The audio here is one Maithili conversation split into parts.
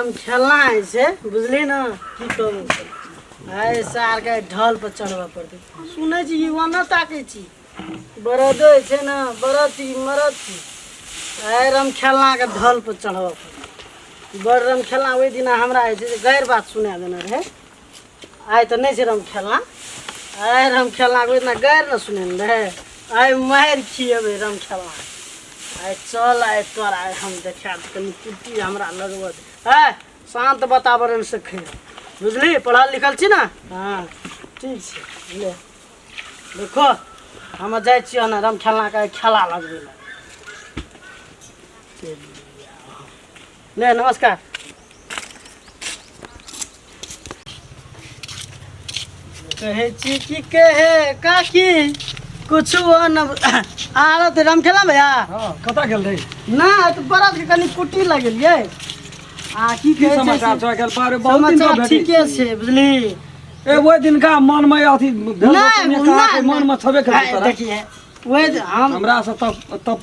रम खेलना होइ छै बुझली ने की कहू आइ सारके ढल पर चढ़बऽ पड़तै। सुनै छी युवा न ताकै छी बरदो होइ छै ने, बरद छी मरद छी। आइ रम खेलनाके ढल पर चढ़बऽ पड़तै। बड़ रम खेलना ओहि दिना हमरा होइ छै जे गैर बात सुना देने रहै। आइ तऽ नहि छै रम खेलना। आइ रम खेलना ओहि दिना गैर ने सुनेने रहै। आइ मारि खिएबै रम खेलना। आइ चल, आइ तोरा आइ हम देखायब। कनि कुट्टी हमरा लगबऽ दे। है शान्त वातावरण से खै, बुझली? पढ़ल लिखल छी ने? हँ ठीक छै। ले देखो, हम जाइ छियै ने रम खेलनाके खेला लगबै लए। ले नमस्कार। कहै छी की कहे काकी कुछ न आर तऽ राम खेला भैया। हाँ, कतऽ गेल रही? ना तऽ बरद के कनि कुट्टी लगेलियै आ की की कहै छै समाचार से- छौ आइ काल्हि? बारे बहुत दिन पर समाचार भेटै ठीके छै, बुझली? ए ओहि दिनका मन में अथी भेल नहि, रहौ, कहा के नहि, मन में छबे करै आइ तोरा। देखिए ओहि जे हम हमरा से तब तब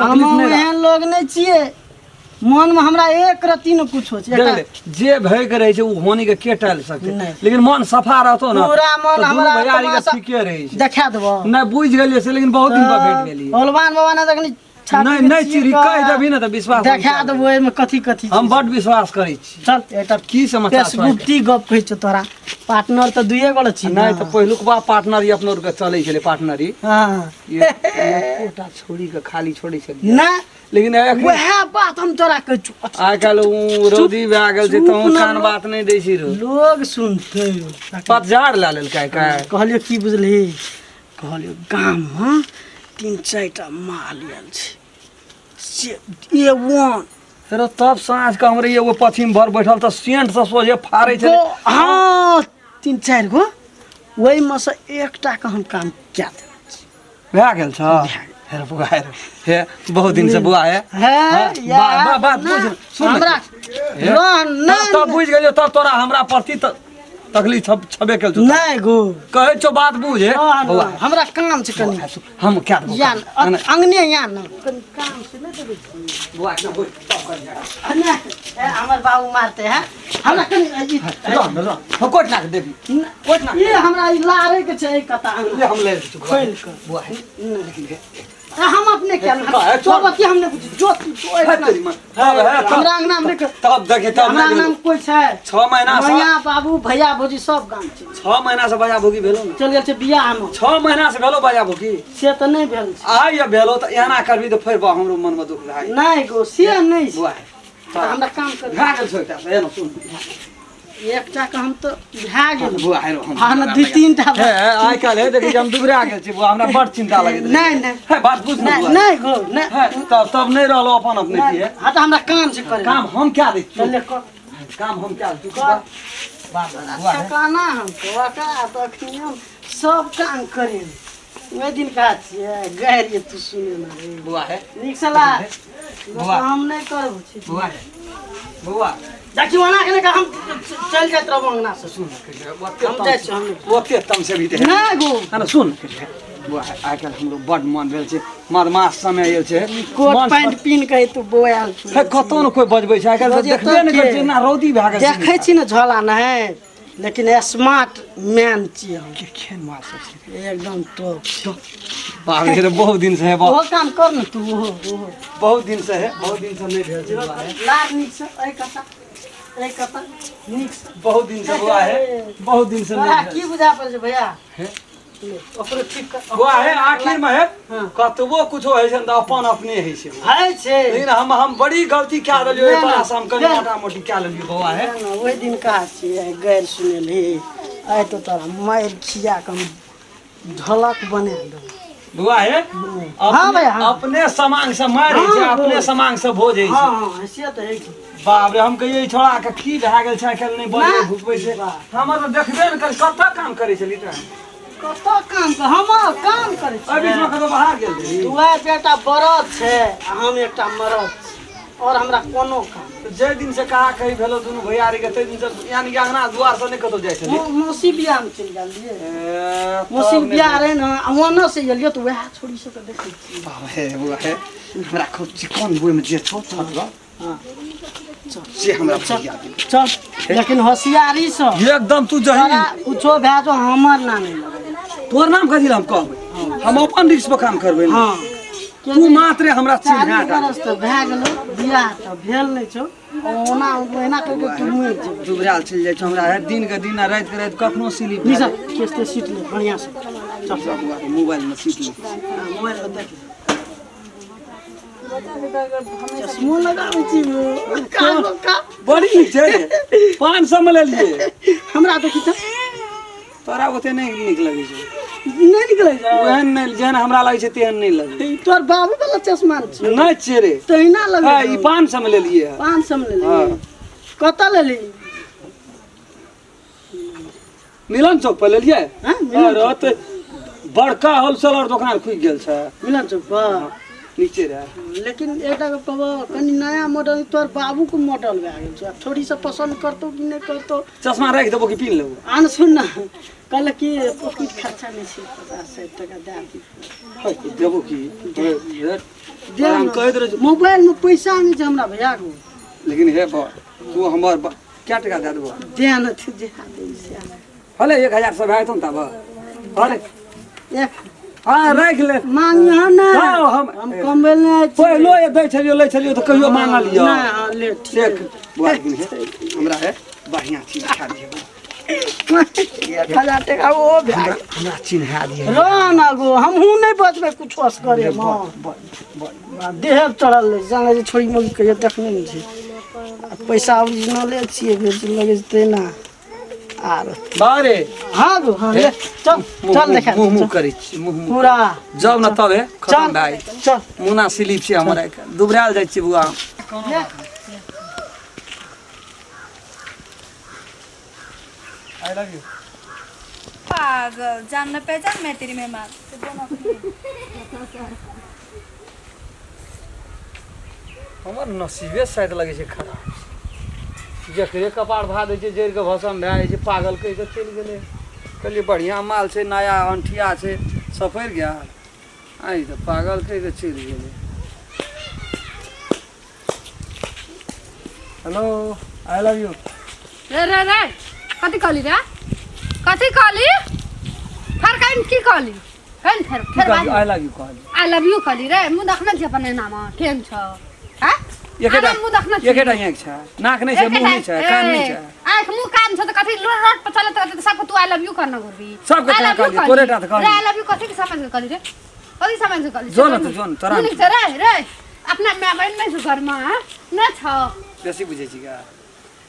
तकलीफ हम नहि रहा। एहन लोग नहि छियै, मन में हमरा एक रत्ती न कुछ हो छै। देख ले, जे भय के रहै छै ओ होनी के के टालि सकतै? नहि। लेकिन मन सफा रहतो ने पूरा मन तऽ दुनू हमरा भैयारी के तमाशा- ठीके रहै छै। देखा देबो। नहि बुझि गेलियै से, लेकिन बहुत दिन पर भेट गेलियै। होलवान बाबा ने तखनी छाती नहि के नहि चीर चिड़ी कऽ कहि देबही ने तऽ विश्वास हम देखा कए देबो एहिमे कथी कथी। हम बड विश्वास करै छी। चल एकटा की समाचार छौ आइ? गुप्ती गप कहै छौ तोरा। पार्टनर तऽ दुइए गोटे छी। नहि तऽ पहिलुकबा पार्टनर अपनो आरके चलै छलै पार्टनरी। हँ। एकोटा छोड़ी के खाली छोड़ै छलियै नहि, लेकिन एखन वएह बात हम तोरा कहै छौ। आइ काल्हि उ रौदी भए गेल छै चुप तहूँ न कान लोग। बात नहि दै छी रो। लोग सुनतै। पतझाड़ लए लेलकै आइ काल्हि। कहलियौ की बुझलही? कहलियौ गाममे तीन चारिटा माल आयल छै से ए वन। फेरो तब साँझ के हम रहियै ओ पछिम भर बैठल तऽ सेंट से सोझे फाड़ै छलै। हँ, तीन चारि गो ओहिमे सँ एकटाके हम काम कए देने छी। भए गेल छ हेर बुआ हेर हे बहुत दिन से बुआ है। हे हाँ, यार, बात ना, बुझ सुन। हमरा हे, रह तब तब नहि बुझि गेलियौ। तब तोरा हमरा प्रति त तकलीफ छब छबे केल छौ। नहि गो। कहै छौ बात बुझ हे रह बौआ। न, हमरा काम छै कनि। बौआ, सुन, हम क्या देबौ या काम? न, अंगने या न कनि काम छै, नहि देबै छी। बौआ एकटा बुझ, तब करिहे। नहि, ए, हमर बाबू मारते है हमरा कनि ई- रह न, रह हम कोट ना के देबी कोट ना। ई हमरा ई लारे के छै कता ले हम ले लै छी खोलि कऽ। बुआ हे लेकिन हे ए, हम अपने क्या कह, चल। तो बतिया हम नहि बुझी जो तू जो हे एतना- तेरी माँ। तब हे, तब- हमरा अंगना मे नहि तब देखी तब हमरा नहि अंगना भेलो। मे कोइ छै? 6 महीना से भैया बाबू भैया भौजी सब गाम छै। 6 महीना से बजा भोगी भेलो ने? चल गेल छै बियाह मे। 6 महीना से भेलो बजा भोगी? से तऽ नहि भेल छै। आइ ये भेलो तऽ एना करबी तऽ फेर बा हमरो मन में दुख भए नहि गो, से नहि छै। बुआ हे तऽ हमरा काम कर भए गेल छौ एकटा से, एना सुन। एकटा के हम तऽ भए गेल। बुआ हे हम हाँ ने, दू तीन टा। हे आइ काल्हि हे देखै छी हम दुबरा गेल छी बुआ, हमरा बड़ चिंता लगैत रहै। नहि नहि। हे बात बुझ ने नहि बुआ। नहि गो, नहि। हे तब तब नहि रहलो अपन अपने की हे। हाँ तऽ हमरा काम छै करे। काम हम क्या दै चल छी? ले कर। काम हम क्या दै छी? कर। बाप रे, बुआ हे। ठेकाना हम तो ओकरा तऽ अखनी हम सब काम करे ओहि दिन कहा छियै गैर ये तू सुने ना रे। बुआ हे नीक से ला। बुआ। हम नहि करब छी। बुआ हे बुआ। देखियौ ओना के नहि हम चलि जाइत रहब अंगना से। सुन ओते हम जाइ छी, हम नहि। ओते तम से भी नहि गो। है ना सुन बुआ हे, आइ काल्हि हमरो बड मन भेल छै, मदमाश समय आयल छै। कोट मन पैंट पिन्ह के तू बौआयल छी। हे कतौ ने कोइ बजबै छै आइ काल्हि तऽ बजेतौ देखबे नहि करै के? छै ना, रौदी भए गेल छै। देखै छी ने झोला नहि, लेकिन स्मार्ट मैन छी हम। केहन माल सब छै? एकदम टॉप छै। बाप रे, बहुत दिन से है ओहो काम कर ने तू, ओहो ओहो। बहुत दिन से है, बहुत दिन से नहीं भेल छै बुआ है। लार नीक से एहि कता एहि कता नीक से। बहुत दिन से बुआ है, बहुत दिन से तोरा नहीं भेल। की बुझा पड़ै छै भैया? हे? ले, ओकरो ठीक कर। बुआ है आखिर में है हाँ। कतबो कुछो होइ छै ने तऽ अपन अपने होइ छै। है छै। लेकिन हम बड़ी गलती कए देलियै नहि, तोरा से हम कनि नहि। मोटा मोटी कए लेलियै बौआ है। ना, ओहि दिन कहा छियै गैर सुनेलही, आइ तऽ तोरा मारि खिया कऽ हम ढोलक बना देबौ। बौआ हे। हाँ भैया, हाँ। अपने समांग से मारि छै। हाँ, अपने बौआ। समांग से भोज होइ छै। हँ हँ, से तऽ होइ छै। बाप रे, हम कहियै ई छोड़ा के की भए गेल छै, आइ काल्हि नहि बजै ना। भुकबै छै। वाह। हमर तऽ देखबे ने करै। कतऽ काम करै छली तऽ? कतऽ काम कर, हम काम करै एहि बीचमे छियै। कतौ बाहर गेल रही? तू एकटा बरद छै आ हम एकटा मरद छी और हमरा कोनो काम तऽ जाहि दिन से कहा कही भेलो दुनू भैयारी के ताहि दिन से यानी कि अंगना दुआर से नहि कतौ जाइ छली। मौसी बियाहमे चलि गेल रहियै। ए, तब मौसी नहि बियाह रहै ने आ ओनऽ से एलियै तऽ वएह छोड़ी सबके देखै छियै। बाप हे बौआ हे, हमरा खूब चिकन बोइमे जे छौ छत हँ। से हमरा भैया गेल। चल लेकिन होशियारी से एकदम तू जही तोरा कुछो भए जो हमर नाम नहि लगै। तोर नाम कथी हम कहबै हम अपन रिक्स पर काम करबै ने। हाँ तू मात्र हमरा चिन्हा 40 टा बरस तऽ भए गेलो बियाह तऽ भेल नहि छौ ओना ओहिना करि कऽ तू मरि जेबै दुबरायल चलि जाइ छौ हमरा हे दिन के दिन आ राति के राति कखनो स्लिप निशा केस ते सीट ले बढ़िया से चल मोबाइल में सीट ले हाँ, मोबाइल पर देख ले चश्मो लगाबै छी कान का बड़ी नीक छै रे 500 में लेलिए हमरा देखी तऽ तोरा ओते नहि नीक लगै छै नहि निकलै छै ओहन नहि जेहन हमरा लगै छै तेहन नहि लगै ई तोहर बाबू वाला चश्मा छै नहि छै रे तहिना लगै हँ ई 500 में लेलिए हँ 500 में लेली हाँ। कतऽ लेली मिलन चौक पर लेलिए हाँ, मिलन अरे तऽ बड़का होलसेलर दोकान खुलि गेल छै मिलन चौक पर नीचे रहे लेकिन एकटा गप कहबो कनि नया मॉडल तोहर बाबूके मॉडल भए गेल छौ आब छोड़ी सब पसन्द करतौ कि नहि करतौ चश्मा राखि देबो कि पीन लेबो आन सुन ना कहलक कि पॉकेट खर्चा नहि छै 50-60 टका दए दी है, देबो की दे हम ना। कहैत रहै छी। मोबाइलमे पैसा नहि छै हमरा भैया को लेकिन हे बा तू हमर क्या टका दए देबो दे न तू जे दे से हले 1000 से भए जेतौ ने तब अरे एक हाँ राखि ले मांगिह ना हाँ, हम- हम कमबै नहि छी। पहिलो ये दै छलियो लै छलियो तऽ कहियो मांगलियो नहि हाँ ले ठीक देख बुआ लेकिन हे हमरा हे बढ़िया चीज खा दियो 1000 टका ओ भए गेल। हमरा चिन्हा दियो रो ना गो हमहूँ नहि बचबै कुछो असगरे मे देह चढ़ल रहै छै जानै छै छोड़ी मोगी कहियो देखने नहि छै आ पैसा ओरिजिनले छियै भेज लगै छै तेना आर बारे हाँ गो हाँ ले चल चल देखा मुँह मुँह करै छी मुँह मुँह पूरा जब न तब हे खत्म चल भए चल मुना स्लिप छै हमर आइ काल्हि दुबरायल जाइ छी बुआ ले। I love you पागल जान न पहचान मैं तेरी मेहमान हमर नसीबे शायद लगै छै खराब जकरे कपार भा दै छै जड़ि कऽ भसम भए जाइ छै पागल कहि कऽ चलि गेलै कहलियै बढ़िआँ माल छै नया अंठिया छै सफरि गेल आइ तऽ पागल कहि कऽ चलि गेलै हेलो I love you रे रे रे कथी कहली रे कथी कहली फेर कहीं की कहली फेर फेर फेर बाज I love you कहली I love you कहली रे मुँह देखने छी अपन एनामे केहन छ हैं एकेटा आरे मुँह देखने छी एकेटा आँखि छै नाक नहि छै मुँह नहि छै कान नहि छै आँखि मुँह कान छ तऽ कथी रोड रोड पर चलत रहतै तऽ सबके तू I love you करना घुरबी सबके I केना लव you कहलियै? तोरे टा तऽ कहलियै। रे I love you कथी के समझ के कहली रे कथी समझ के कहली जो न तू, जो न, तोरा मुँह रे रे अपना माय बहिन नहि छौ घरमा हैं नहि छौ बेसी बुझै छी का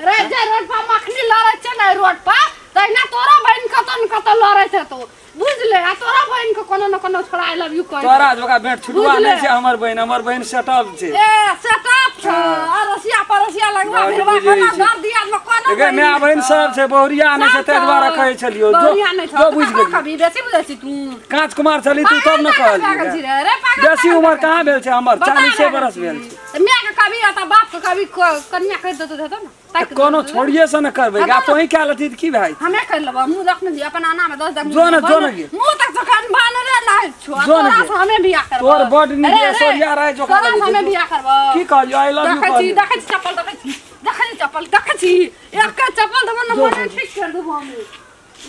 रे जे रोड पर मखनी लड़ै छै ने रोड पर तहिना तोरा बहिन कतौ न कतौ लड़ै छै तो बुझ ले आ तोरा बहिन के कोनो न कोनो छोड़ा I love you कह तोरा जोका भेंट छुटवा बुझले। नहि छै हमर बहिन हमर बहिन सेटअप छै ए सेटअप छ आ रसिया परसिया लगवा बड भिड़वा बुझै कोना छी। दर दिया में कोनो एगे माय बहिन सब छै बहुरिया नहि छै ताहि दुआरे कहै छलियौ जो बहुरिया नहि छौ जो बुझि गेलियै कभी बेसी बुझै छी तू काँच कुमार छली तू तब ने पागल पागल छी कहलियै रे रे पागल बेसी पागल उमर कहाँ भेल छै हमर बता 40 रहल बरस छी। भेल छै तऽ माय के कभी आ तऽ बाप के कभी कनिया कहि देतौ तऽ हेतौ ने ताकि कोनो देतौ। छोड़िए से ने करबै आ तोही कए लेती तऽ की भए हमे कर लेबो मुँह रखने छी अपन आना में 10 दस जो ने, जो ने गे। मुँह तक जखन बानरे नहीं छो जो ने तोरा गे। से हमे बियाह करबो तोर बड नीक अरे, रे, ऐश्वर्या राय जोका तोरा लगै से छै हमे तू। बियाह करबो की कहलियौ I love you देखै छी कहलियौ देखै छी चप्पल देखै छी देखै छी चप्पल देखै छी एक चप्पल देबो न मन ठीक कर देबो हमे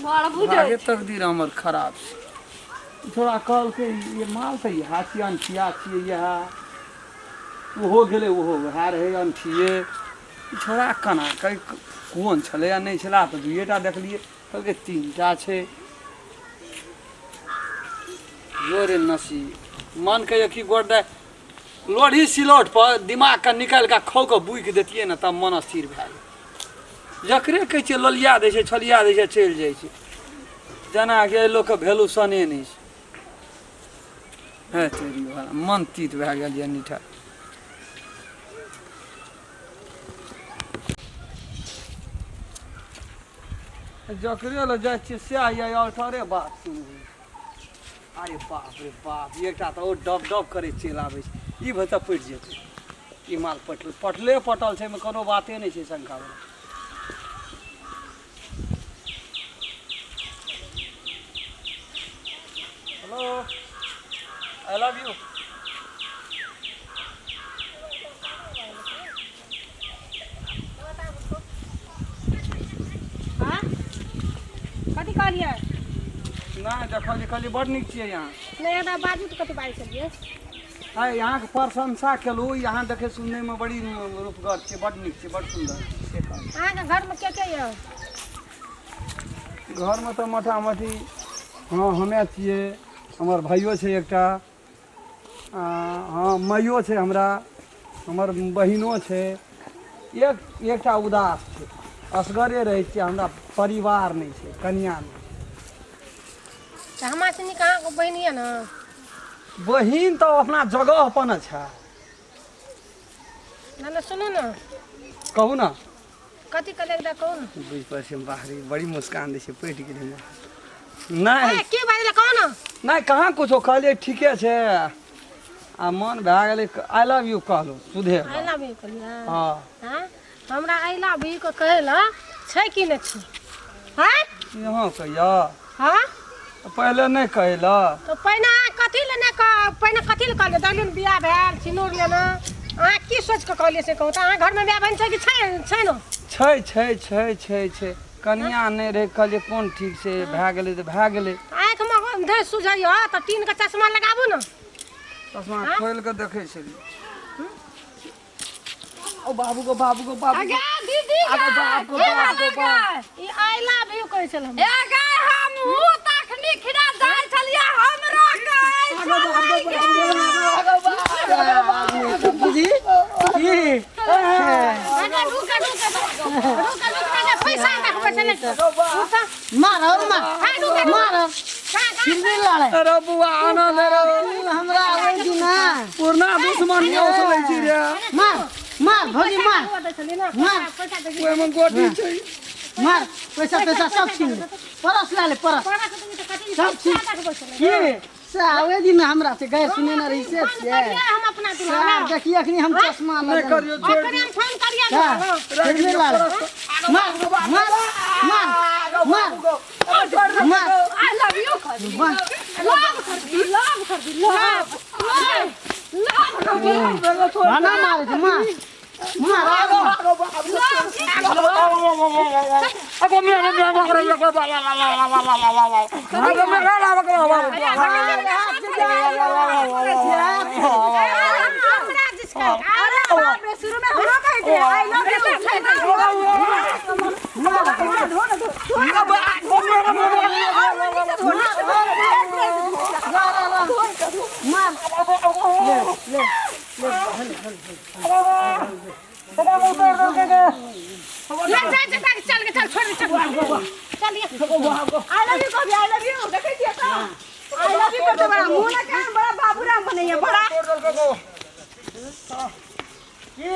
बड़ बुझै भागे तकदीर हमर खराब छै थोड़ा कहलकै ये माल तऽ इएह छियै अनठिया छियै इएह ओहो गेलै ओहो वएह रहै अनठिए ई छोड़ा केना कै कोन छलै आ नहि छलै तऽ दुइए टा देखलियै कहलकै तीन टा छै जो रे नसीब मन कहियो कि गोड़ दे लोढ़ी सिलौट पर दिमागके निकालि कऽ खौ कऽ बुकि दैतियै ने तब मन स्थिर भए गेल जकरे कहै छियै ललिया दै छै छलिया दै छै चलि जाइ छै जेनाकि एहि लोकके वैल्यू सने नहि छै हे तेरी भला मन तीत भए गेल यऽ नीठा जकरे लग जाइ छियै सएह यऽ अल्टरे बात सुनबै अरे बाप रे बाप एकटा तऽ ओ डब डब करै चलि आबै छै ई भऽ तऽ पटि जेतै ई माल पटल पटले पटल छै एहिमे कोनो बाते नहि छै शंका वला हेलो I love you कथी कहलियै? नहि देखलियै, कहलियै बड नीक छियै यहाँ। नहि हमरा बाजू तऽ कथी बाजै छलियै? आइ यहाँके प्रशंसा केलहुँ, यहाँ देखै सुनैमे बड़ी रूपगर छै, बड नीक छै, बड सुन्दर से कहलहुँ। अहाँके घरमे के के यऽ? घरमे तऽ मोटामोटी हँ हमे छियै, हमर भाइयो छै एकटा, आ हँ माइयो छै हमरा, हमर बहिनो छै, एक एकटा उदास छै, असगरे रहै छियै, हमरा परिवार नहि छै, कनिआँ नहि। तऽ हमरा से नीक अहाँके बहिन यऽ ने? बहिन तऽ अपना जगह पर ने छै। ना ना सुनू ने। कहू ने। कथी कहलियै एकटा कहू ने। बुझि पड़ै छै बाहरी बड़ी मुस्कान दै छै, पटि गेलै हमरा। नहि ए, की बाजलै कहू ने। नहि कहाँ कुछो कहलियै, ठीके छै आ मन भए गेलै I love you कहलहुँ सुधे। I love you कहलियै? हँ। हँ, हमरा I love you के कहै लए छै कि नहि छै? हँ यहाँ कहिया? हँ पहिले नहि कहै लए। तऽ पहिने अहाँ कथी लए नहि कह, पहिने कथी लए कहलियै? देखलियै ने बियाह भेल, सिनूर लेलहुँ, अहाँ की सोचि कऽ कहलियै से कहू तऽ? अहाँ घरमे माय बहिन छै कि छै छै ने? छै छै छै छै छै, कनिया नहि रहै, कहलियै कोन ठीक छै, भए गेलै तऽ भए गेलै। आँखिमे धरि सुझैए तऽ टीनके चश्मा लगाबू ने। चश्मा खोलि कऽ देखै छलियै। ओ बाबू गो बाबू गो बाबू गे दीदी आगो बाप गो बाप गो बाप। ई I love you कहै छल हमरा। ए गाय, हमहूँ तखनी खिना जाइ छलियै, हमरो कहै बुझी की अरे रुक रुक रुक रुक, पैसा देखबै छलै। मार मार मार, फिर भी लड़े। अरे बुआ आनंद रे, हमरा ओहि दिना पुरना दुश्मन उसलै छी रे। मार मार भौजी मार मार, ओहिमे गोटी छै। मार, पैसा पैसा सब छीन ले, परस ला ले, परस सब छीन की से ओहि दिन हमरा से गैर सुने न रही से छियै। हम अपना सार देखिए अखनी हम चश्मा नहि लगेने। करियौ, छोड़ि ओकरे हम फोन करिया। फिर भी लड़े। मार मार मार मार मार। I love you कर दी, लव कर दी, लव कर दी, लव लव कर दी। भाना मारे छै, मार मार हमरा जिसका अरे बाप रे, शुरू में हमरो कहै थे I love you. मार ले ले ले जा जा चल के चल, छोड़ दे, चल चल। I love you कभी, I love you देखै छियै तऽ I love you करते बड़ा मुंह ना कान बड़ा बाबूराम बनैया बड़ा। की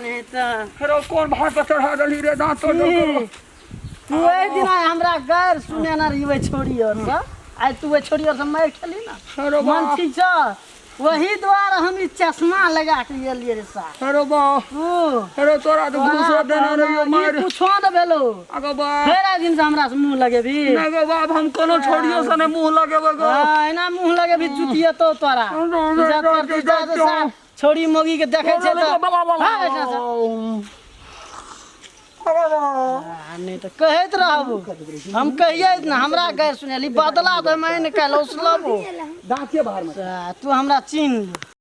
नहीं तऽ कोन भाग पर चढ़ा देली रे दाँत तोड़ की? तू ओहि दिन हमरा गैर सुने न रही ओहि छोड़ी और से, आइ तू ओहि छोड़ी और से मारि खेली ना, मन ठीक छ? वही द्वारा हम ई चश्मा लगा के एलियै रे साहब। अरे बा, तू अरे तोरा तऽ घूसो देने रहियो मारि। कुछो न भेलो। अगो बा, फेर आइ दिन से हमरा से मुँह लगेबी? नहि गो बाप, हम कोनो छोड़ियो से नहि मुँह लगेबै गो। हाँ, एना मुँह लगेबी जुतियतो तोरा। इज्जत प्रतिष्ठा तऽ साफ छोड़ी मोगी के देखै छै तऽ हाँ, ऐसा से। आ, नहि तऽ कहैत रहबो हम, कहियै ने हमरा गैर सुनेली, बदला तऽ मानि काल्हि उसलबो। दाँते बाहर में तू हमरा चिन्ह ले।